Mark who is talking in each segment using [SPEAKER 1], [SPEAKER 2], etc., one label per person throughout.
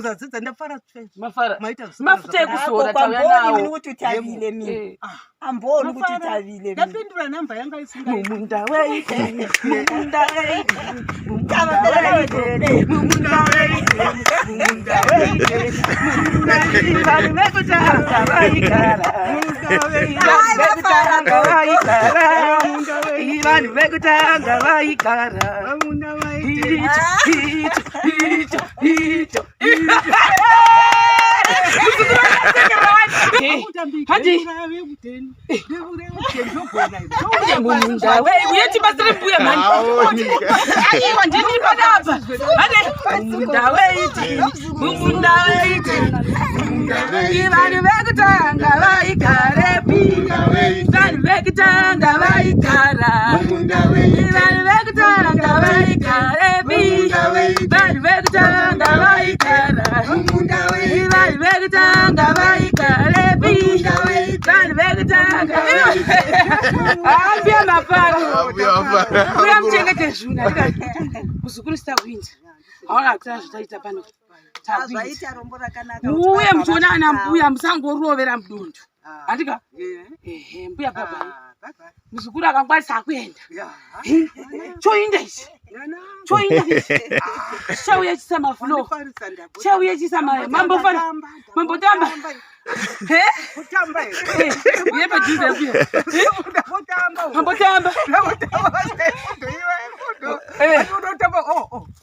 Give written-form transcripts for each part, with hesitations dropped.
[SPEAKER 1] Zadzidza ndafara chaizvo.
[SPEAKER 2] Mafara.
[SPEAKER 1] Maita zvisina
[SPEAKER 2] Mafuta
[SPEAKER 1] zvakanaka.
[SPEAKER 2] ekuzora tauya
[SPEAKER 3] Kwamboni
[SPEAKER 2] nawo.
[SPEAKER 3] mini kuti utavile mina.
[SPEAKER 2] Eh.
[SPEAKER 3] Amboni kuti
[SPEAKER 1] Mafara.
[SPEAKER 3] utavile mina.
[SPEAKER 1] Ndapindura namba yanga isinga.
[SPEAKER 2] Mumunda weideni, mumunda weideni, mumunda weideni, mumunda weideni, mumunda weideni, mumunda weideni. Vanhu vekutanga vaigara, vanhu vekutanga vaigara, vanhu vekutanga vaigara.
[SPEAKER 1] Mumunda weideni.
[SPEAKER 2] Icho, icho, icho, icho, icho. Hadi. Mumunda wei, uye tibatsire mbuya mhani. Aiwa ndini panapa. Hade mumunda weiti, mumunda weiti. Vanhu vekutanga vaigarepi? Vanhu vekutanga vaigara. Vanhu vekutanga vaigarepi? Vanhu vekutanga vaigara. Vanhu vekutanga vaigarepi? Vanhu vekutanga. Mbuya mafara. Mbuya muchengete zvunhu. Muzukuru sitawinda. Haona kutora zvataita pano. Tawinda.
[SPEAKER 3] Zvaita rombo rakanaka. kuti
[SPEAKER 2] Muuye
[SPEAKER 3] vabva
[SPEAKER 2] muchiona ana
[SPEAKER 3] vasvikawo.
[SPEAKER 2] mbuya musangorovera mudundu. Handika? Ehe, mbuya baba. Muzukuru akangwarisa akuenda. Choinda ichi. Choinda ichi. Chauya chisa maflo. Chauya chisa ma mambofana. Mambotamba. He?
[SPEAKER 1] Kutamba here?
[SPEAKER 2] Eh, Uye padhuze mbuya.
[SPEAKER 1] Kutamba.
[SPEAKER 2] Mambotamba. Eh.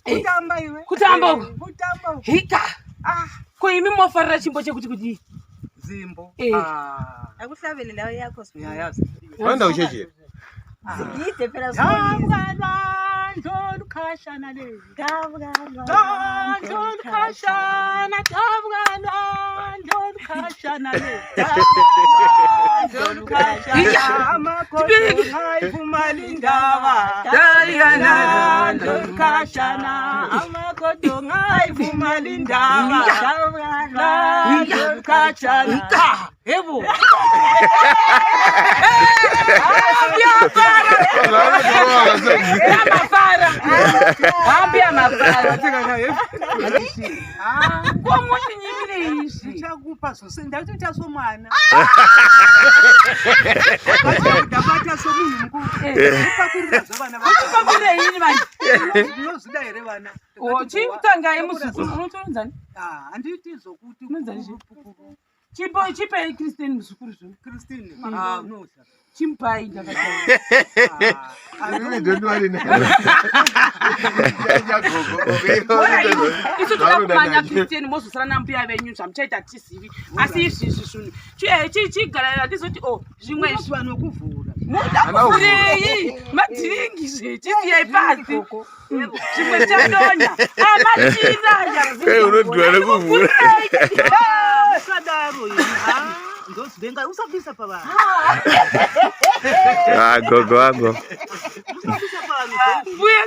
[SPEAKER 1] Kutamba iwe.
[SPEAKER 2] Kutamba uku.
[SPEAKER 1] Kutamba uku.
[SPEAKER 2] Hika.
[SPEAKER 1] Ah,
[SPEAKER 2] Ko imi mofarira chimbo chekuti kudii?
[SPEAKER 1] zimbo.
[SPEAKER 2] Eh.
[SPEAKER 1] Ah.
[SPEAKER 3] Akuhlabele lawo yakho
[SPEAKER 1] Ya yazi.
[SPEAKER 4] Vanoenda kuchechi here?
[SPEAKER 3] Sigide phela sibonise.
[SPEAKER 1] Ndolukhashana le.
[SPEAKER 3] Dabuka
[SPEAKER 1] Ndolukhashana, dabuka ndolukhashana le. Ndolukhashana amagodo ngayivumali indaba. Ndolukhashana amagodo ngayivumali indaba. Ndolukhashana. Yebo.
[SPEAKER 2] Mbuya mafara. Mbuya mafara.
[SPEAKER 1] Ah.
[SPEAKER 2] Ko muchinyimire izvi.
[SPEAKER 1] Ndichakupa zvose ndatoita somwana ndabata somunhu mukuru upakurira zvavana
[SPEAKER 2] Pakurira ini manje.
[SPEAKER 1] ndinozvida here vana
[SPEAKER 2] Oh, chitangai muzukuru unotoronzani?
[SPEAKER 1] Ah, handiti zvokuti
[SPEAKER 2] Unonzani zve? Chipo chipei Christine muzukuru zvo.
[SPEAKER 1] Christine ah, no sir.
[SPEAKER 2] Chimupai ndakataura.
[SPEAKER 1] Ah,
[SPEAKER 4] Inini don't worry now.
[SPEAKER 2] Bora iwe, isu toda kumanya Christine mozosara nambuya venyu zvamuchaita tizivi. Asi izvi zvinhu chigara handizoti oh zvimwe izvi.
[SPEAKER 1] vanhu vekuvhura
[SPEAKER 2] Muda kuvhurei madhiringi zve chisiyai pasi. Zvimwe zvichadonya. Amachira
[SPEAKER 4] Eh, unodhura nekuvhura.
[SPEAKER 1] usadaro ini Ah, ndozivenga usabvisa pavanhu
[SPEAKER 5] Ah, gogo wangu.
[SPEAKER 1] usabvisa pavanhu
[SPEAKER 2] Mbuya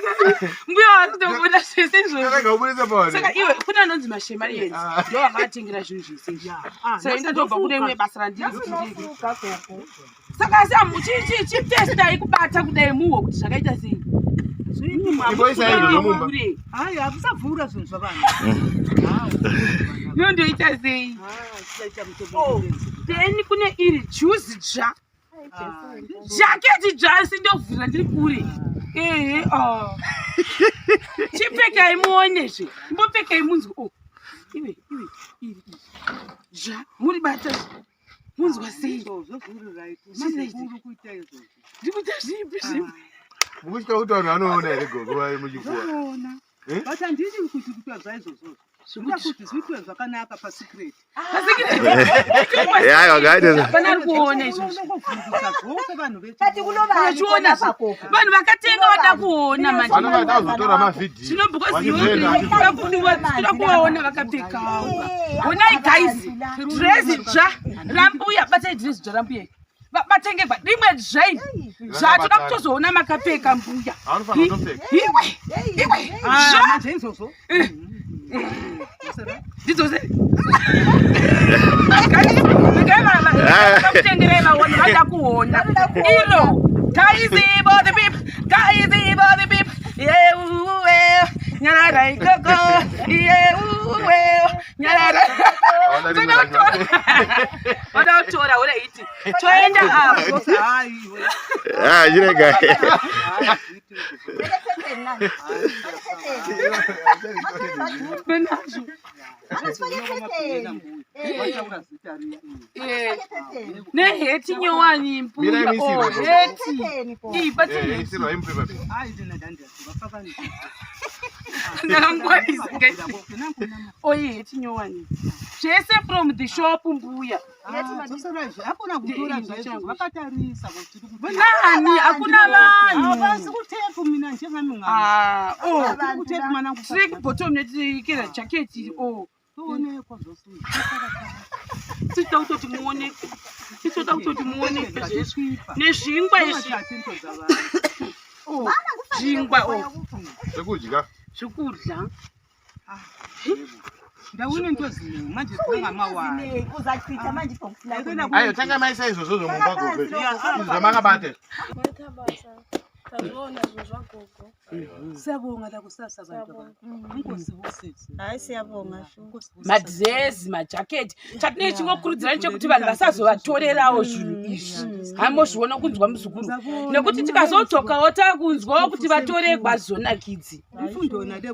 [SPEAKER 2] mbuya vasitobuda zvese izvozvo.
[SPEAKER 4] Rega ubudise pavanhu.
[SPEAKER 2] Saka iwe kune anonzi mashemarians
[SPEAKER 4] Ah.
[SPEAKER 2] ndo vakavatengera zvinhu zvese izvi.
[SPEAKER 1] Ah,
[SPEAKER 2] Saka ini ndobva kune imwe basa randiri kuti ndiite. Saka asi chitestai kubata kudai muhwe kuti zvakaita sei.
[SPEAKER 4] Imboisai izvozvo mumba.
[SPEAKER 2] Kure.
[SPEAKER 1] hayi hamusavhura zvinhu zvavanhu
[SPEAKER 2] Inondoita sei?
[SPEAKER 1] tisaita mutombo
[SPEAKER 2] Then kune iri juzi dzva. Jaketi dzva asi ndovhura ndiri kure. Ehe oh. Chipfekai muone zve. Imbopfekai munzwe oh. Iwe iwe iri iri. Dzva muri bata zve. Munzwa sei?
[SPEAKER 1] zvozvuri kuita izvozvo
[SPEAKER 2] Ndikuita zvipi zvipi?
[SPEAKER 4] Mukutyira kuti vanhu vanoona here gogo vari muchipfuwa?
[SPEAKER 1] zvoona
[SPEAKER 4] Eh?
[SPEAKER 1] but handidi kuti kuitwa zvaizvozvozvo ndoda kuti zviitwe zvakanaka pasecret
[SPEAKER 5] Yeah, wakaita.
[SPEAKER 2] Hapana ari kuona izvozvo.
[SPEAKER 1] unongovhundusa zvose vanhu
[SPEAKER 3] Kati kunovani
[SPEAKER 2] Uchiona zve. Vanhu vakatenga vada kuona manje.
[SPEAKER 4] Vanenge vazotora mavhidhiyo.
[SPEAKER 2] Zvino because
[SPEAKER 4] Vachizvienda
[SPEAKER 2] iwe toda kuvaona vakapfekawo. Honai guys, dress dzva rambuya, batai dress dzva rambuya. Batengegwa rimwe dzva iri. Zvatoda kutozoona makapfeka mbuya.
[SPEAKER 4] Vanofanira kutopfeka.
[SPEAKER 2] Iwe, iwe, dzva.
[SPEAKER 1] manje izvozvo
[SPEAKER 2] Ndidzose. Kutengerai vaone vada kuona. Iro. Guys, for the people. Guys, for the people. Yeah, ooh, eh. Nyararai gogo. Iye uwe. Nyarara.
[SPEAKER 4] Hawana rimwe racho.
[SPEAKER 2] Vada kutora uraiti. Toenda apo.
[SPEAKER 4] Ah, chirega.
[SPEAKER 2] Benazvo. Eh. Neheti nyowani mbuya.
[SPEAKER 4] Mirai misirwe,
[SPEAKER 2] Oh,
[SPEAKER 4] gogo.
[SPEAKER 2] heti. Iyi
[SPEAKER 4] Eh,
[SPEAKER 2] batsirei.
[SPEAKER 4] isirwa imupe papi.
[SPEAKER 2] Ndakangwarisa guys. Oyi heti nyowani. Zvese from the shop mbuya.
[SPEAKER 1] Hakuna kutora zvaizvo vakatarisa kuti
[SPEAKER 2] Nani hakuna vanhu.
[SPEAKER 1] havasi kutepu mina njengami
[SPEAKER 2] Ah, oh.
[SPEAKER 1] kutepu mwanangu
[SPEAKER 2] Trick bottom netikera jacket oh.
[SPEAKER 1] toonekwa zvose
[SPEAKER 2] Titoda kutoti muoneke. Titoda kutoti muoneke zvese. Nezvingwa izvi. Oh, zvingwa oh.
[SPEAKER 4] Zvekudya.
[SPEAKER 2] Zvekudya.
[SPEAKER 1] ndaune ntozinengi manje dzingamawani
[SPEAKER 3] Uzachitha manje ibhokisi lakho.
[SPEAKER 4] Ayo, tanga maisa izvozvo mumba gogo. Izvi zvamakabata izvi.
[SPEAKER 5] Maita basa. Tazviona zvinhu zvagogo.
[SPEAKER 1] Siyabonga la kusasa bantu inkosi busise.
[SPEAKER 3] Hayi siyabonga shu.
[SPEAKER 2] Madhirezi, majaketi. Chatinenge chingokurudzira nechekuti vanhu vasazovatorerawo zvinhu izvi. Hamozviona kunzwa muzukuru. Nekuti tikazodzokawo takunzwawo kuti vatoregwa zvonakidzi.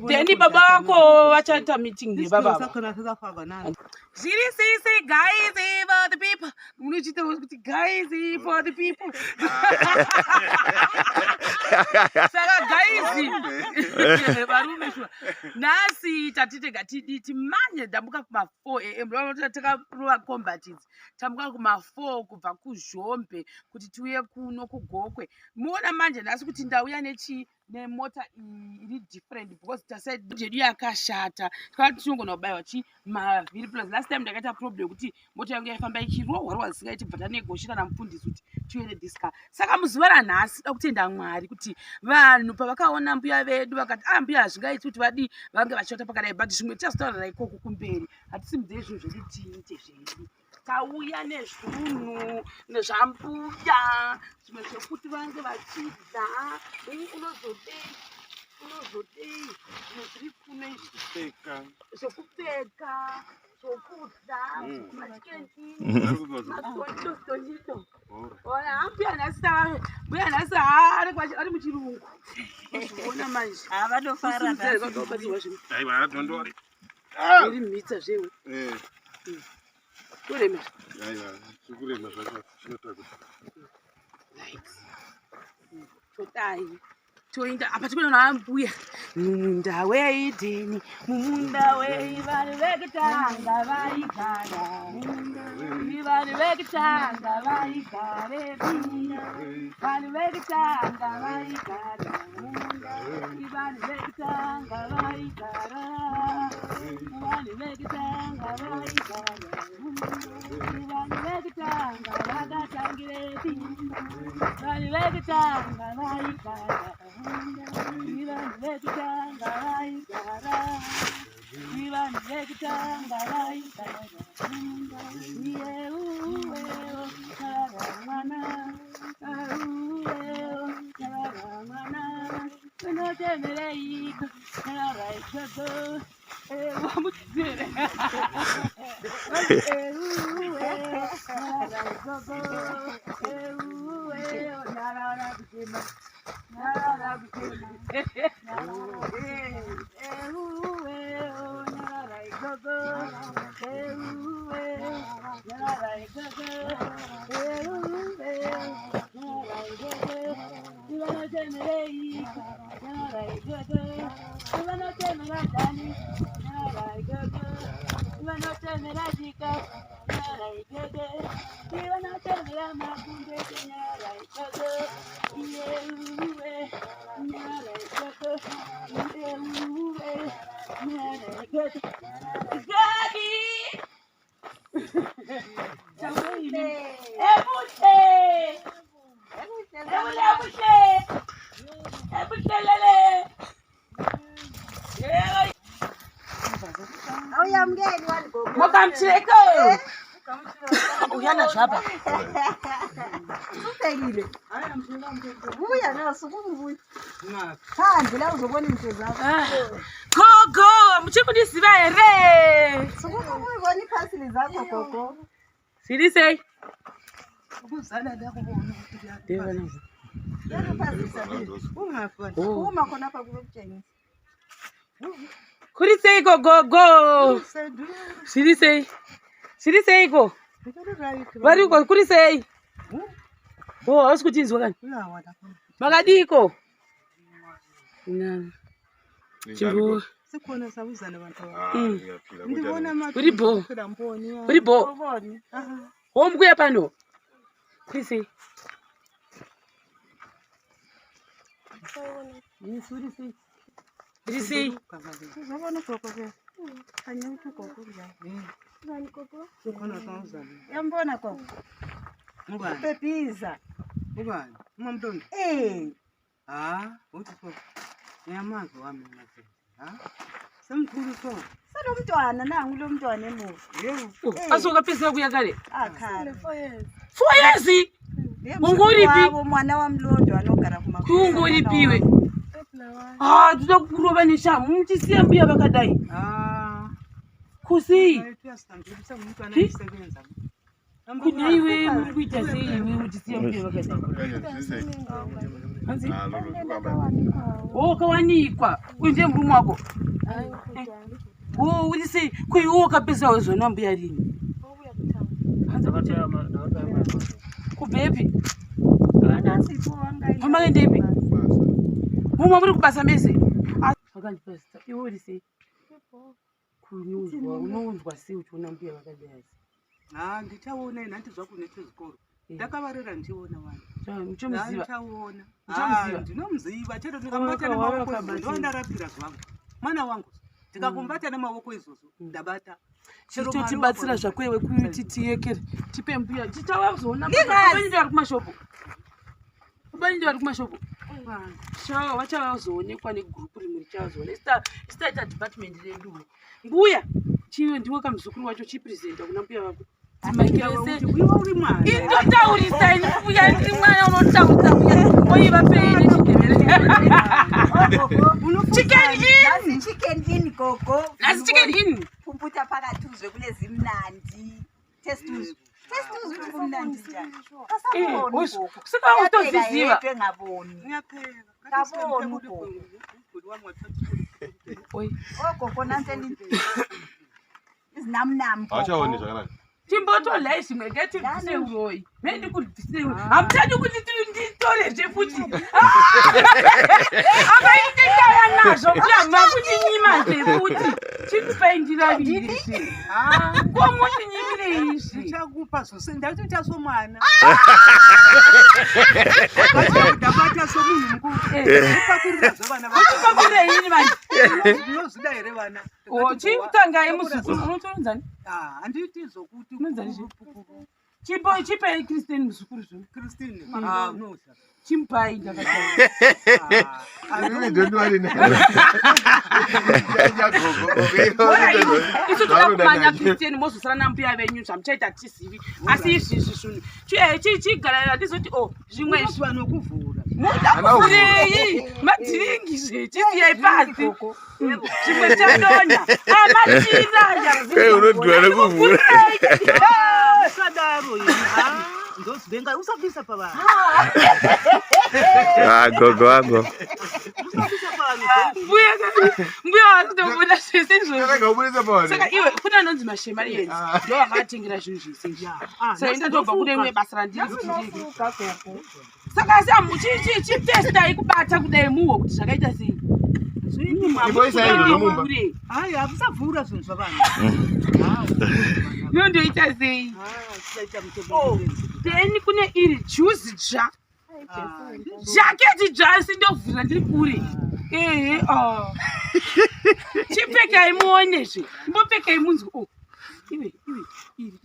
[SPEAKER 2] Then baba vako vachaita meeting nebaba vako. Zviri sisi guys for the people. Munochiita kuti guys for the people. Saka guys varume shuwa. Nhasi tati tega tidi timanye ndamuka kuma 4 am. Ndinoona takarova combat idzi. Tamuka kuma 4 kubva kuZhombe kuti tiuye kuno kuGokwe. Muona manje nhasi kuti ndauya nechi nemota iyi iri different because tasaid yedu yakashata. Tikati tinogona kubayiwa chi mavhiri plus last time ndakaita problem yekuti mota yangu yaifamba ichirohwa rohwa zvisingaiti bva tanegoshira namufundisi kuti tiuye nethis car. Saka muzuva ranhasi da kutenda Mwari kuti vanhu pavakaona mbuya vedu vakati ah mbuya hazvingaiti kuti vadii vange vachivata pakadai, but zvimwe tichazotaurira ikoko kumberi. Hatisimudzei zvinhu zvedu tiite zvedu. Tauya nezvinhu nezvambuya zvimwe zvekuti vange vachidya. Unozodei unozodei zvimwe zviri kuno izvi zvekupfeka, zvokudya, machikendini, mastonito. Ona mbuya nhasi mbuya nhasi ari muchirungu. Uzviona manje.
[SPEAKER 3] Ah vanofara nhasi.
[SPEAKER 2] Zvakabatsirwa zvinhu.
[SPEAKER 4] Aiwa, dondori.
[SPEAKER 2] Iri mhitsa zvewe.
[SPEAKER 4] Eh,
[SPEAKER 2] Torema.
[SPEAKER 4] aiwa, zvikurema zvacho zvinotakura.
[SPEAKER 2] Todai. Toenda apa tikuenda naambuya mumunda weEdheni, mumunda wei vanhu vekutanga vaigara, vanhu vekutanga vaigarepi, vanhu vekutanga vaigara, vanhu vekutanga vaigara, vanhu vekutanga vaigara, vanhu vekutanga vakatangirepi, vanhu vekutanga vaigara, vanhu vekutanga vaigara, vanhu vekutanga vaigara. Iyeuweo nyarara mwana, auweo nyarara mwana, unotemereiko nyarara igogo. Wamudzire. Euweo nyarara igogo, euweo nyarara kuchema, nyarara kuchema. Euweo nyarara igogo, euweo nyarara igogo, euweo nyarara igogo. Ivanotemereiko nyarara igogo, ivanotemera dani nyarara igogo, ivanotemera chika nyarara igogo, ivanotemera makumbe nyarara igogo. Iyeuwe nyarara igogo, iyeuwe nyarara igogo. Gabi! Ebuhle! Ebuhle, ebuhle! Ebuhlelele! Yebo!
[SPEAKER 3] Awuyamukeli wani gogo.
[SPEAKER 2] Mokamchireko! Uyana zvapa.
[SPEAKER 3] Usubhekile.
[SPEAKER 1] Hhayi, mzukulu wami,
[SPEAKER 3] Buya na sukuma ubuye.
[SPEAKER 1] ungaphi?
[SPEAKER 3] Phandle la uzobona into zakho.
[SPEAKER 2] Ah, Gogo, muchiri kundiziva here?
[SPEAKER 3] Sukuma ubuye ubone iphasili zakho gogo.
[SPEAKER 2] Zviri sei?
[SPEAKER 1] Ukuzala la kubona ukuthi kuyaphazamisa.
[SPEAKER 3] Yena uphazisa vile.
[SPEAKER 1] Ungaphi wena?
[SPEAKER 2] Oh.
[SPEAKER 3] Uma khonapha kuzokutshengisa.
[SPEAKER 2] Kuri seiko gogo?
[SPEAKER 1] Sendu-
[SPEAKER 2] Zviri sei? Zviri seiko?
[SPEAKER 1] Ndiri right.
[SPEAKER 2] Variko kuri sei? Oh, hausi kutinzwa kani?
[SPEAKER 1] Uyawa lapha.
[SPEAKER 2] Makadiko? Na, chimbo.
[SPEAKER 1] Sikhona sabuzana bantu.
[SPEAKER 4] Ah, ngiyaphila,
[SPEAKER 1] Ndibona
[SPEAKER 4] kunjani?
[SPEAKER 2] Uri bho.
[SPEAKER 1] Phela mboni. ya.
[SPEAKER 2] Uri bho.
[SPEAKER 3] Ubone.
[SPEAKER 1] Ah,
[SPEAKER 2] Womukuya pano. Kuri sei? Yes, uri sei? Uri sei?
[SPEAKER 3] Uzobona ugogo ke. Khanya ukuthi ugogo njani.
[SPEAKER 5] Njani gogo?
[SPEAKER 1] Sikhona sabuzana.
[SPEAKER 3] Uyambona gogo?
[SPEAKER 1] Ubani?
[SPEAKER 3] Ubhebhiza.
[SPEAKER 1] Ubani? Umamntombi.
[SPEAKER 3] Eh.
[SPEAKER 1] Ah, uthi so. Ngiyamazi wami mina. Ha? Semkhulu so.
[SPEAKER 3] Salomntwana nangu lo mntwana emuva.
[SPEAKER 1] Yebo.
[SPEAKER 2] Oh, asi wakapedzisira kuya kare?
[SPEAKER 3] Akhala.
[SPEAKER 5] 4 years.
[SPEAKER 2] 4 years? Unguripi?
[SPEAKER 3] Wabo mwana wamlondo anogara kuma.
[SPEAKER 2] Kunguripiwe.
[SPEAKER 5] Ebulawayo.
[SPEAKER 2] Ah, toda kurova neshamhu muchisiya mbuya vakadai.
[SPEAKER 1] Ah.
[SPEAKER 2] Kusei?
[SPEAKER 1] Uyasihambisa umntwana
[SPEAKER 2] Hi?
[SPEAKER 1] esebenza.
[SPEAKER 2] Kudaiwe muri kuita sei iwe muchisiya mbuya vakadai?
[SPEAKER 4] Kanjani, zviri sei?
[SPEAKER 2] Hanzi?
[SPEAKER 4] Ah, lolo, kuhamba.
[SPEAKER 2] Oh, wakawanikwa. Uyu ndiye murume wako.
[SPEAKER 5] Hayi kudala.
[SPEAKER 2] Oh, uri sei? Ko iwe wakapedzisira wazona mbuya rini?
[SPEAKER 5] Wabuya kutanga.
[SPEAKER 2] Hanzi kuti kubvepi?
[SPEAKER 3] Anasipo wangaenda.
[SPEAKER 2] Mama kaendepi?
[SPEAKER 4] Basa.
[SPEAKER 2] Mumwe muri kubasa mese? Vakandipasita. Iwe uri sei?
[SPEAKER 5] Ibo.
[SPEAKER 2] Kunonzwa, unounzwa sei uchiona mbuya vakadai asi?
[SPEAKER 1] Ah, ndichaona ina handizva kunechezvikoro. Ndakavarera ndiona wani.
[SPEAKER 2] Muchimuziva?
[SPEAKER 1] Ndichaona.
[SPEAKER 2] Uchamuziva?
[SPEAKER 1] Ah, ndinomuziva chero
[SPEAKER 2] Waka-
[SPEAKER 1] ndikambata nemaoko
[SPEAKER 2] wakabatira.
[SPEAKER 1] izvozvo ndondarapira zvangu. Mwana wangu. Ndikakumbata nemaoko izvozvo ndabata. Chero mari
[SPEAKER 2] Chitotibatsira
[SPEAKER 1] wakona.
[SPEAKER 2] zvakwewe kuti tiyekere tipe mbuya tichavazoona
[SPEAKER 3] Ningazi.
[SPEAKER 2] vari kumashopo baninji vari kumashopo chava vachavazoonekwa negurupu rimwe richavazoona isitaita department redu mbuya chiwe ndiwe kamuzukuru wacho chipresenta kuna mbuya vako
[SPEAKER 1] Kuti iwe uri mwana.
[SPEAKER 2] indotaurisa ini mbuya ndiri mwana unotaurisa mbuya oivapei nechindevere
[SPEAKER 3] Gogo.
[SPEAKER 2] Chicken in
[SPEAKER 3] Nasi chicken in gogo.
[SPEAKER 2] nhasi chicken in
[SPEAKER 3] Phumputha phakathi uzwe kulezimnandi. Test uzwe. Test uzwe ukuthi kumnandi njani.
[SPEAKER 2] Eh,
[SPEAKER 3] Kasaboni
[SPEAKER 2] uzwe.
[SPEAKER 3] gogo.
[SPEAKER 2] Saka utoziziva.
[SPEAKER 3] Uyapheka yedwa engaboni.
[SPEAKER 1] Ngiyapheka.
[SPEAKER 3] Kaboni ugogo.
[SPEAKER 1] Umguli wami wathatha
[SPEAKER 2] Oi.
[SPEAKER 3] Ogogo nansi izinamnam. gogo.
[SPEAKER 4] Hauchaoni zvakanaka.
[SPEAKER 2] Chimbotorai zvimwe ngatibvise uroyi mendikubvise hamuchadi kuti nditorezve futi amaitendaya nazvo mbuya makundinyimazve futi chitipai ndiravire
[SPEAKER 1] Ah,
[SPEAKER 2] komundinyimire izvi
[SPEAKER 1] ndichakupa zvose ndatoita somwana. Ndabata somunhu mukuru. Upakurira zvevana vako.
[SPEAKER 2] uchipakureini vanhu
[SPEAKER 1] Ndinozvida here vana?
[SPEAKER 2] chitangai muzukuru unotoronzani
[SPEAKER 1] Ah, handiti zvokuti
[SPEAKER 2] Unonzani zve? Chipo chipei Christine muzukuru zvo
[SPEAKER 1] Christine. Ah, unoza.
[SPEAKER 2] chimupai ndakataura
[SPEAKER 1] Ah,
[SPEAKER 4] Inini don't worry now. Nyanya gogo, gogo,
[SPEAKER 2] Bora iwe, isu toda
[SPEAKER 4] Zvaunoda
[SPEAKER 2] kumanya
[SPEAKER 4] nacho.
[SPEAKER 2] Christian mozosara nambuya venyu zvamuchaita tizivi asi izvizvi zvinhu chigara handizoti o zvimwe izvi
[SPEAKER 1] unozwa nokuvhura.
[SPEAKER 2] muda kuvhurei madhiringi zve chisiyai pasi zvimwe zvichadonha amatira
[SPEAKER 6] Eh, unodhura nekuvhura.
[SPEAKER 1] Ah, Usadaro ini. Ah, ndozvenga usabvisa pavanhu.
[SPEAKER 6] Ah, gogo wangu.
[SPEAKER 1] Usabvisa pavanhu.
[SPEAKER 2] Mbuya vasitobuda zvese izvozvo.
[SPEAKER 4] Rega ubudise pavanhu.
[SPEAKER 2] Saka iwe kune anonzi mashemarians ndo vakatengera zvinhu zvese izvi.
[SPEAKER 1] Ah,
[SPEAKER 2] Saka indatobva kune imwe basa randiri
[SPEAKER 3] Nasi unofuka gogo.
[SPEAKER 2] Saka asi chitestai kubata kudai muhwo kuti zvakaita sei.
[SPEAKER 4] Imboisai izvozvo mumba.
[SPEAKER 1] Hayi, hamusavhura zvinhu zvavanhu.
[SPEAKER 2] Inondoita sei?
[SPEAKER 1] Ah, tisaita mutombo.
[SPEAKER 2] Then kune iri juzi dzva
[SPEAKER 1] Ah,
[SPEAKER 2] jaketi dzva asi ndovhurira ndiri kure ehe oh. Chipfekai muonezve imbopfekai munzwe o iwe iwe iri iri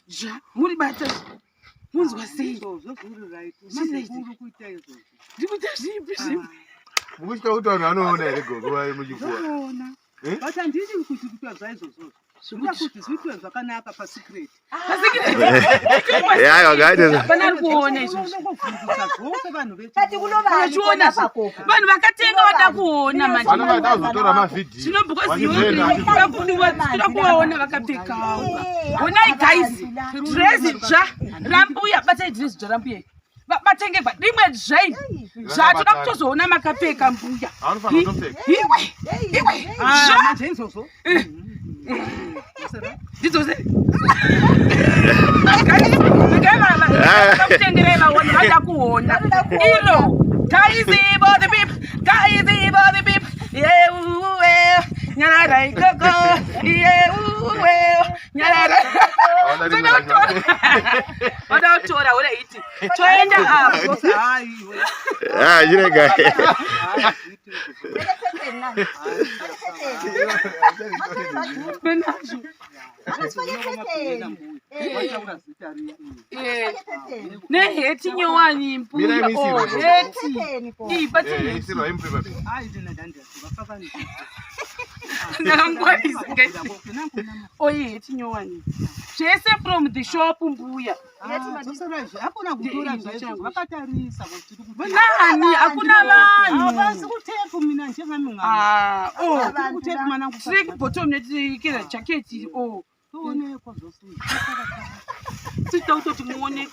[SPEAKER 2] dzva muri bata munzwa sei?
[SPEAKER 1] Izvozvo zviri right.
[SPEAKER 2] Zviri right.
[SPEAKER 1] Mazukuru kuita izvozvo.
[SPEAKER 2] Ndiri kuita zvipi zvipi?
[SPEAKER 4] Mukuchita kuti vanhu vanoona here gogo vari muchipfuwa?
[SPEAKER 1] Zvoona.
[SPEAKER 4] Eh?
[SPEAKER 1] But handidi kuti kuitwa zvaizvozvozvo. Kuti zviitwe zvakanaka pasecret.
[SPEAKER 6] Ya, wakaita.
[SPEAKER 2] Hapana ari kuona izvozvo.
[SPEAKER 1] Unongovhundusa zvose vanhu vechi.
[SPEAKER 3] Kati kunovani
[SPEAKER 2] Unachiona
[SPEAKER 3] kona pagogo.
[SPEAKER 2] Vanhu vakatenga vada kuona manje.
[SPEAKER 4] Vana vaida kuzotora mavhidhiyo.
[SPEAKER 2] Zvino because
[SPEAKER 4] Vachizvienda,
[SPEAKER 2] iwe toda kuvaona vakapfekawo. Honai guys, dress dzva rambuya, batai dress dzva rambuya. Vatengegwa rimwe dzva iri. Zvatoda kutozoona makapfeka mbuya.
[SPEAKER 4] Anofanira kutopfeka.
[SPEAKER 2] Iwe, iwe,
[SPEAKER 1] Ah,
[SPEAKER 2] dzva.
[SPEAKER 1] manje izvozvo.
[SPEAKER 2] Ndidzose. Kutengerai vaone vada kuona. Iro. Guys, for the people. Guys, for the people. Yeah, ooh, eh. Nyararai gogo. Yeah, ooh, eh. Nyararai.
[SPEAKER 4] Hawana rimwe racho.
[SPEAKER 2] Vada kutora hora iti. Toenda apo.
[SPEAKER 1] Zvose hayi iwe.
[SPEAKER 6] Ah, chirega.
[SPEAKER 2] Benazvo.
[SPEAKER 1] Wataura zita riya.
[SPEAKER 2] Eh. Neheti nyowani mbuya.
[SPEAKER 4] Mirai misirwe
[SPEAKER 2] Oh,
[SPEAKER 4] gogo.
[SPEAKER 2] heti. Iyi
[SPEAKER 4] Eh,
[SPEAKER 2] batai.
[SPEAKER 4] isirwa imupepa bhegi.
[SPEAKER 1] Hayi ndina ndandiyasuka fakani.
[SPEAKER 2] Ndakangwarisa guys. Oyi heti nyowani. Zvese from the shop mbuya.
[SPEAKER 1] Dzosera hakuna kutora zvaizvo vakatarisa kuti tiri kuti.
[SPEAKER 2] Nani hakuna vanhu.
[SPEAKER 1] Havasi kutepu mina njengami ngami.
[SPEAKER 2] Ah, oh.
[SPEAKER 1] Tiri kutepu mwanangu.
[SPEAKER 2] Track bottom netikera jacket oh.
[SPEAKER 1] Toonekwa zvose.
[SPEAKER 2] Titoda kutoti muone.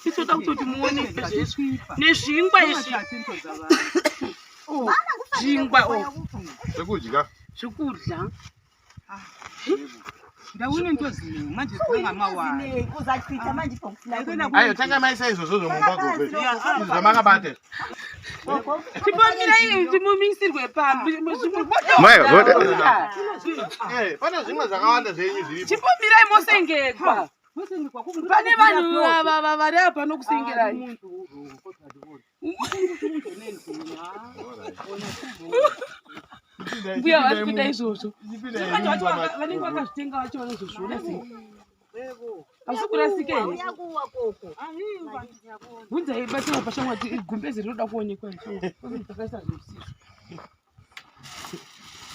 [SPEAKER 2] Titoda kutoti muone zveswe.
[SPEAKER 1] Zvisvipa.
[SPEAKER 2] Nezvingwa izvi.
[SPEAKER 1] Atintoza vanhu.
[SPEAKER 2] Oh. Zvingwa oh.
[SPEAKER 4] Zvekudya.
[SPEAKER 2] Zvekudya.
[SPEAKER 1] Ndaune ntozinengi manje dzingamawani.
[SPEAKER 3] Uzachitha manje ibhokisi lakho.
[SPEAKER 4] Ayo, tanga maisa izvozvo mumba gogo. Izvi zvamakabata.
[SPEAKER 2] Tipomirai timumisirwe pambi.
[SPEAKER 6] Mai, voda.
[SPEAKER 4] Eh, pane zvimwe zvakawanda zvenyu zviripo.
[SPEAKER 2] Chipomirai mosengekwa. Pane vanhu vari apa nokusengerai. Mbuya vari kuita izvozvo.
[SPEAKER 4] Chipindai
[SPEAKER 2] Vanhu vacho
[SPEAKER 4] mumba macho.
[SPEAKER 2] vanenge vakazvitenga vacho vanozozviona sei? Hausi kurasika here?
[SPEAKER 3] Uyakuwa gogo.
[SPEAKER 2] Bvunzai batsira pashamwari kuti gumbezi rinoda kuonekwa here? Takaisa zvinhu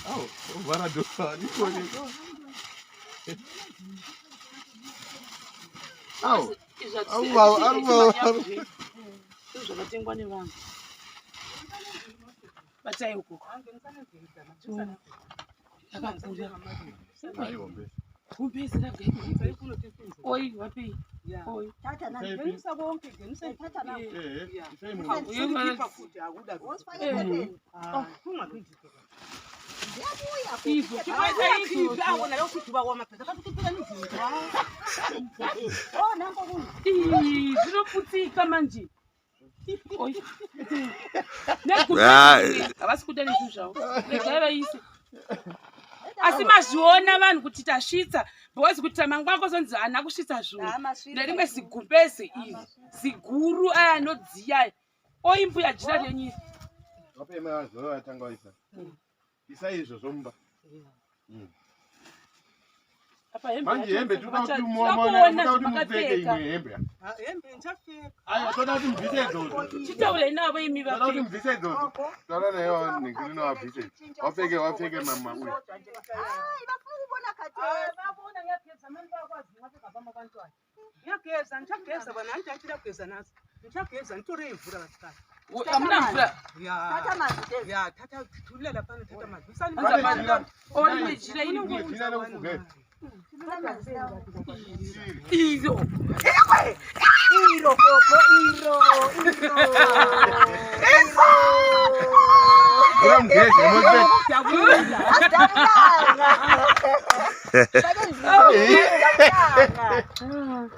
[SPEAKER 4] Au, ovhara dhora, ndikuoneka. Au, Arikuvawa, arikuvawa.
[SPEAKER 2] Zvakatengwa nevanhu. Batai uko. Takakura.
[SPEAKER 4] Hayi, hombe.
[SPEAKER 2] Gumbezi ragaiwa. Oi, vapei. Oi.
[SPEAKER 3] Thatha nangu.
[SPEAKER 1] Genisa konke, genisa
[SPEAKER 3] Thatha nangu.
[SPEAKER 4] Eh, eh, isai mumba.
[SPEAKER 1] Usikhipha futhi akuda.
[SPEAKER 3] Usifake ephepheni.
[SPEAKER 1] Ungaphindi.
[SPEAKER 3] Ziyabuya gogo.
[SPEAKER 2] Izvo, chibatai izvo.
[SPEAKER 1] Awona yokuduba kwamaphepha kakukhipha izinto.
[SPEAKER 3] Oh, nanko kuno.
[SPEAKER 2] Ii, zvinoputsika manje. Oi.
[SPEAKER 6] Ah.
[SPEAKER 2] Negumbezi havasi kuda nezvinhu zvavo. Regai vaise. Asi mazviona vanhu kuti tasvitsa because kuti mangwana kozonzi haana kusvitsa zvinhu.
[SPEAKER 3] Ah, masvitsa.
[SPEAKER 2] Nerimwe zigumbeze iri ziguru aya anodziya aya. Oi mbuya jira renyu iri.
[SPEAKER 4] Vape mazuva vatanga vaisa. Isai izvozvo mumba.
[SPEAKER 2] Apa hembe
[SPEAKER 4] Manje
[SPEAKER 2] yacho
[SPEAKER 4] hembe toda kuti
[SPEAKER 2] toda
[SPEAKER 4] muone,
[SPEAKER 2] kuona
[SPEAKER 4] toda kuti mupfeke
[SPEAKER 2] zvamakapfeka.
[SPEAKER 4] imwe hembe.
[SPEAKER 1] Hembe ndichapfeka.
[SPEAKER 4] Ayo, toda kuti mubvise idzodzo.
[SPEAKER 2] Chitaurai navo imi
[SPEAKER 4] Toda kuti
[SPEAKER 2] vapfeke.
[SPEAKER 4] mubvise idzodzo. Taura naye ningirino wabvise. Wapfeke, wapfeke mama uyu.
[SPEAKER 3] Hayi, bafuna ukubona khathesi.
[SPEAKER 1] Babona ngiyageza mani bakwazi ngabe ngabama abantwana. Ngiyageza, ndichageza bana anti achida kugeza naso. Ndichageza nditore imvura vasikana.
[SPEAKER 2] Hamuna mvura.
[SPEAKER 1] Ya.
[SPEAKER 3] Thatha amanzi tezi.
[SPEAKER 1] Ya, thatha thulela lapha thatha amanzi. Usani
[SPEAKER 2] Hanzi
[SPEAKER 4] Pane
[SPEAKER 2] hapana.
[SPEAKER 4] jira.
[SPEAKER 2] Oh, rimwe jira iri.
[SPEAKER 4] Rimwe jira rekufuga iri.
[SPEAKER 3] Thulula amanzi lawa.
[SPEAKER 2] Iyo.
[SPEAKER 3] Iro gogo, iro, iro.
[SPEAKER 4] Mvura mugeze, munopfeka.
[SPEAKER 3] Asidabulanga. Fake endlini, asidabulanga.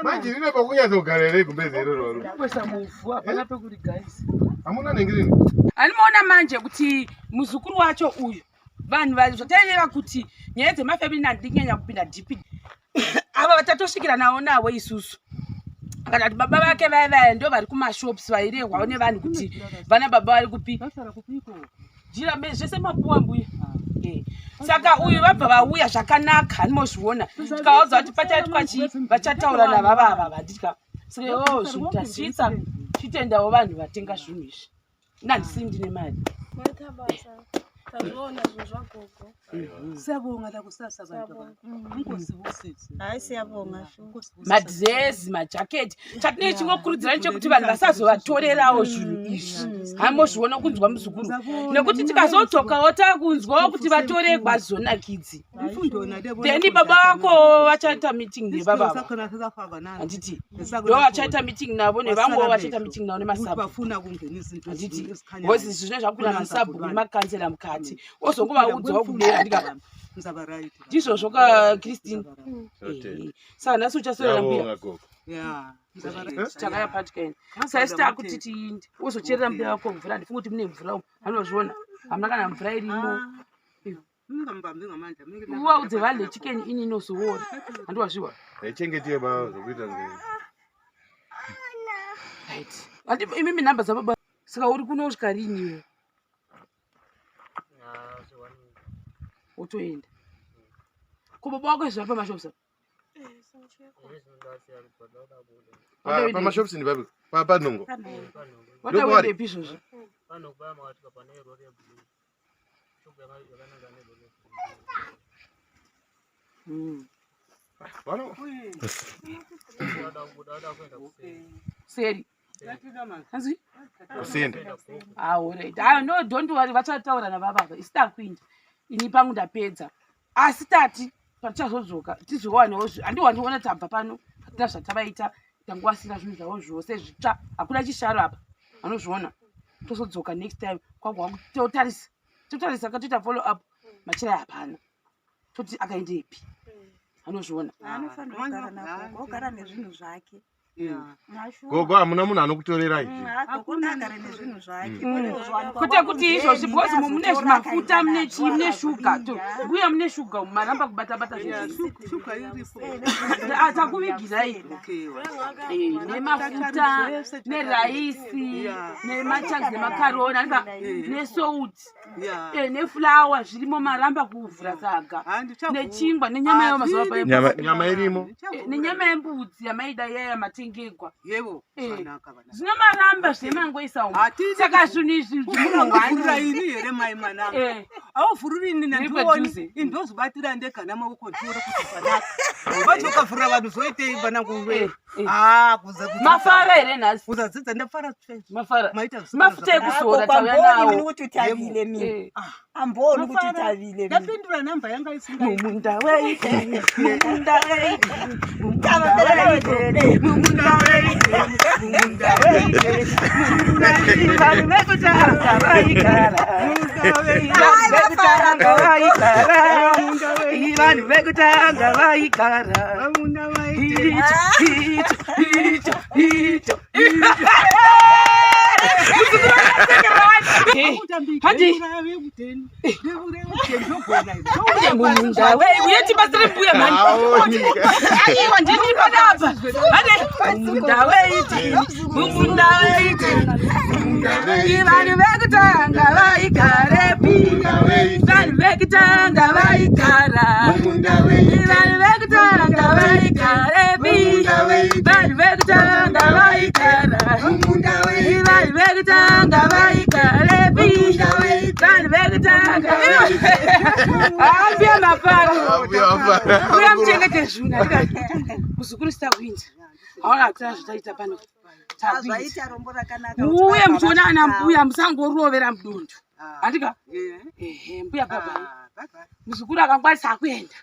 [SPEAKER 4] Manje rine pakunyatsogara here gumbeze iroro varume?
[SPEAKER 2] Kuisa muvhu hapana pekurigaisa.
[SPEAKER 4] Hamuna ningirino.
[SPEAKER 2] Handimaona manje kuti muzukuru wacho uyu vanhu zvataireva kuti nyaya dzemafamily handidi kupinda deep ava vatatosvikira navo navo isusu kana kuti baba vake vaya vaya ndo vari kumashops vairehwawo nevanhu kuti vana baba vari kupi
[SPEAKER 1] Vasara kupiko.
[SPEAKER 2] jira zvese mapuwa mbuya. Eh. Saka uyu vabva vauya zvakanaka handimozviona tikaudza kuti pachaitwa chii vachataura navava ava vanditya saka iwowo zvinhu tasvitsa chitendawo vanhu vatenga zvinhu izvi nandisii ndine mari.
[SPEAKER 5] Maita basa. Tazviona zvinhu zvagogo.
[SPEAKER 1] Siyabonga la kusasa bantu
[SPEAKER 5] Siyabonga.
[SPEAKER 1] Inkosi busise.
[SPEAKER 3] Hayi siyabonga shu.
[SPEAKER 2] Madhirezi, majaketi, chatinee chingokurudzira chekuti vanhu vasazovatorerawo zvinhu izvi. Hamozviona kunzwa muzukuru, nekuti tikazodzokawo takunzwawo kuti vatoregwa zonakidzi. Then baba vako vachaita meeting nebaba ava, handiti? Ndo vachaita meeting navo nevamwewo vachaita meeting navo nemasabhuku,
[SPEAKER 1] Bafuna kungena izinto
[SPEAKER 2] handiti?
[SPEAKER 1] ezikhanyayo.
[SPEAKER 2] Because zvine zvakuna masabhuku nemakansela mukati, ozongovaudzawo kudera ndika
[SPEAKER 1] Ngizaba right.
[SPEAKER 2] Ndizvozvo ka, Christine.
[SPEAKER 4] Totenda.
[SPEAKER 2] Ehe. Saka nhasi uchasorera mbuya.
[SPEAKER 4] Siyabonga gogo.
[SPEAKER 1] Yeah. Ngizaba right.
[SPEAKER 2] Takaya patikaenda saisi takuti tiinde uzocherera mbuya vako mvura. Handifungi kuti mune mvura umu, hanozviona, hamuna kana mvura irimo.
[SPEAKER 1] Ngingambambi ngamandla.
[SPEAKER 2] Uvaudze vadle chicken ini inozoora, handiwazviwa.
[SPEAKER 4] Haichengetiye baba zvokuita nge.
[SPEAKER 2] Right. Imimi nhamba dzababa. Saka uri kuno kusvika rini iwe? Wotoenda ko baba wako zvapa mashops?
[SPEAKER 4] Pamashops ndi papi? Panongo.
[SPEAKER 2] Wadawendepi izvozvo?
[SPEAKER 4] Vano
[SPEAKER 2] Seri hanzi
[SPEAKER 4] kusenda.
[SPEAKER 2] Alright. Ah, no, don't worry, vachataura nababa. Isi takuinda. Ini pangu ndapedza. Asi tati patichazodzoka tizowanawo handiwandiona tabva pano hatina zvatavaita, tangowasira zvinhu zvavo zvose zvitsva, hakuna chisharo apa, anozviona. Tozodzoka next time kwagwa totarisa, totarisa katoita follow up, machira hapana, toti akaendepi, anozviona.
[SPEAKER 3] Anofanira kugara nagogo, ogara nezvinhu zvake.
[SPEAKER 4] Gogo, hamuna munhu anokutorerai.
[SPEAKER 3] Gogo ngaagare nezvinhu zvake.
[SPEAKER 2] Kwete kuti izvozvi, because mune zvimafuta, mune chii, mune shuga. Mbuya, mune shuga, maramba kubata bata zvinhu.
[SPEAKER 1] Shuga iripo.
[SPEAKER 2] Ah, takuvigirai.
[SPEAKER 1] Okay.
[SPEAKER 2] Nemafuta, neraisi, nemachagi, nemakaroni andika, nesouti, nefulawa zvirimo, maramba kuvhura saga, nechingwa, nenyama yawo mazuva pa
[SPEAKER 4] Nyama irimo.
[SPEAKER 2] Nenyama yembudzi yamaida yaya matengegwa.
[SPEAKER 1] Yebo. Zvanaka vana.
[SPEAKER 2] Zvino maramba zvemangoisa umu.
[SPEAKER 1] Hatidi.
[SPEAKER 2] Saka zvinhu izvi
[SPEAKER 1] Uvhurira ini here mai mwanangu? Auvhuriri ini.
[SPEAKER 2] Ndiri
[SPEAKER 1] Nandioni.
[SPEAKER 2] padhuze.
[SPEAKER 1] Indozobatira ndega namaoko, ndione kuti zvanaka. Vacho ukavhurira vanhu zvoitei vanangu we?
[SPEAKER 2] Eh.
[SPEAKER 1] Ah, kuza
[SPEAKER 2] Mafara here nhasi?
[SPEAKER 1] Kuzadzidza, ndafara chaizvo.
[SPEAKER 2] Mafara.
[SPEAKER 1] Maita zvisina
[SPEAKER 2] Mafuta
[SPEAKER 1] zvakanaka.
[SPEAKER 2] ekuzora tauya
[SPEAKER 3] Amboni
[SPEAKER 2] nawo.
[SPEAKER 3] mini kuti utavile mina. Amboni kuti
[SPEAKER 1] Mafara.
[SPEAKER 3] utavile mina.
[SPEAKER 1] Ndapindura namba yanga isinga.
[SPEAKER 2] Mumunda weideni, mumunda weideni, mumunda weideni, mumunda weideni, mumunda weideni, mumunda weideni. Vanhu vekutanga vaigara, vanhu vekutanga vaigara, vanhu vekutanga vaigara.
[SPEAKER 1] Mumunda weideni.
[SPEAKER 2] Icho, icho, icho, icho, icho. Handi. Mumunda uye tibatsire mbuya mhani. Aiwa, ndini panapa. Hande mumunda weideni, mumunda weideni. Vanhu vekutanga vaigarepi? Vanhu vekutanga vaigara. Vanhu vekutanga vaigarepi? Vanhu vekutanga vaigara. Vanhu vekutanga vaigarepi? Vanhu vekutanga. Mbuya mafara. Uya muchengete zvinhu. Muzukuru, sitakuinda haona hatina zvataita pano. Takuinda.
[SPEAKER 3] Zvaita rombo rakanaka.
[SPEAKER 2] Muuye muchiona ana mbuya, musangorovera mudundu, handika? Ehe, mbuya, bye bye. Muzukuru akangwarisa akuenda.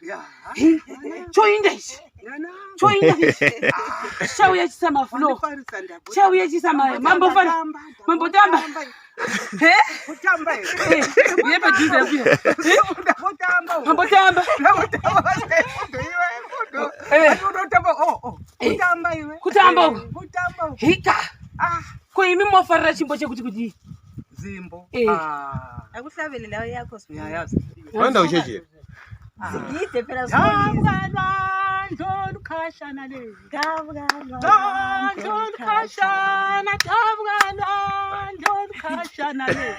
[SPEAKER 2] Choinda ichi, choinda ichi, chauya chisa maflo, chauya chisa mambofana, mambotamba. He, uye padhuze mbuya, mambotamba. Kutamba uku. Hika ko imi mofarira chimbo chekuti kudii?
[SPEAKER 1] Zimbo.
[SPEAKER 3] Akuhlabele lawo yakho.
[SPEAKER 4] Vanoenda kuchechi here?
[SPEAKER 3] Sigide phela, sibonise.
[SPEAKER 1] Ndolukhashana le. Ndolukhashana, ndolukhashana le.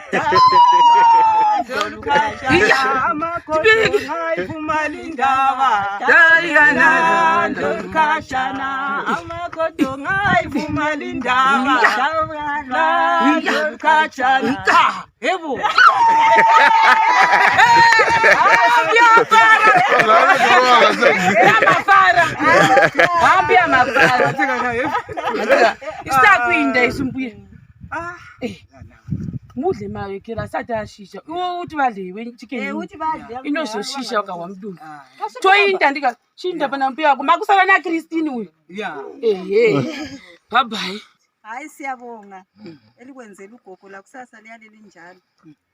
[SPEAKER 1] Yebo.
[SPEAKER 2] Mafara. Hambuya mafara. Isitakuinda isu mbuya. Eh. Mudle mawekera asati ashisha. Iwe uti vadle iwe chicken.
[SPEAKER 3] Eh, uti vadle.
[SPEAKER 2] Inozoshisha ukahwa mudumbu. Toinda ndika chinda pana mbuya wako. Makusara na Christine uyu.
[SPEAKER 1] Yeah.
[SPEAKER 2] Ehe. Bye bye.
[SPEAKER 3] Hayi siyabonga elikwenzela ugogo la kusasa liyale linjalo.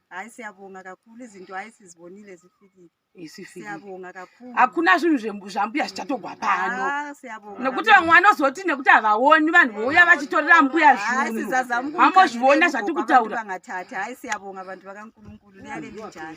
[SPEAKER 3] Hayi siyabonga kakhulu izinto hayi sizibonile zifikile.
[SPEAKER 2] Isifikile.
[SPEAKER 3] Siyabonga kakhulu.
[SPEAKER 2] Hakuna zvinhu zvambuya zvichatogwa pano.
[SPEAKER 3] Ah, siyabonga.
[SPEAKER 2] Nekuti vamwe vanozoti nekuti havaoni vanhu vouya vachitorera mbuya
[SPEAKER 3] Hayi
[SPEAKER 2] zvinhu.
[SPEAKER 3] sizazama
[SPEAKER 2] Hamozviona
[SPEAKER 3] ukumkhangela
[SPEAKER 2] zvatiri
[SPEAKER 3] ugogo,
[SPEAKER 2] kutaura.
[SPEAKER 3] abantu bangathathi. Hayi siyabonga bantu bakaNkulunkulu liyale linjalo.